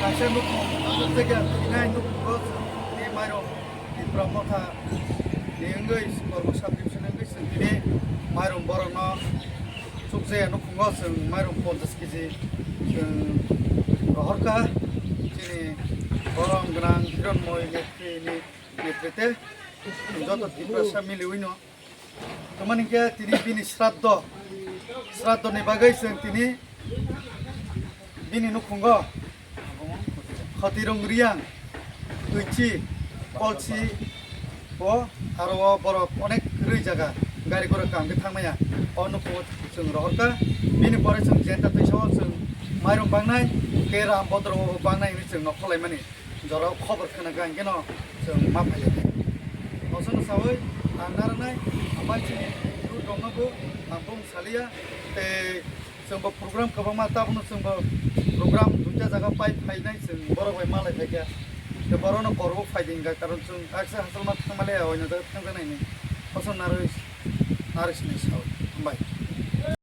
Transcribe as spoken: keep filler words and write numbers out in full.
Kaisa nukhung, jaga thinai nukhungo chwng tini mairum Tipra Motha ni wngwi Kormo Sub Division wngwi chwng tini mairum borokno chukjaya nukhungo chwng mairum ponchash kg chwng rohorkha chini borom gwnang Hironmoi Metri ni netrite joto Tiprasa miliwino. Tamani khe tini bini sraddho, sraddho ni bagwi chwng tini bini nukhungo Khotirung Riyang, Twichi, Kolsi, o aro o borok onek kwrwi jaga gari gura kaham khe thangmaya. O nukhungo chwng rohorkha, bini pore chwng jenta twisao chwng mairum bangnai, tei ram bodro o bangnai hinwi chwng nokhorlaimani. Jorao khobor khna kha hwnkhe no chwng ma phailai kha. Osano sawi ang narwknai, amai chini youth rokno bo ang bung saliya, tei chwng bo program kwbangma, tabukno chwng bo program duita jaga pai phainai chwng borok bai malai phaikha. Tei borokno korbo phaidi hwnkha, karon chwng kaisa hachal ma thangmale, oino jaga thangjaknaini. Osano narwi, narwi sini sawi. Hambai.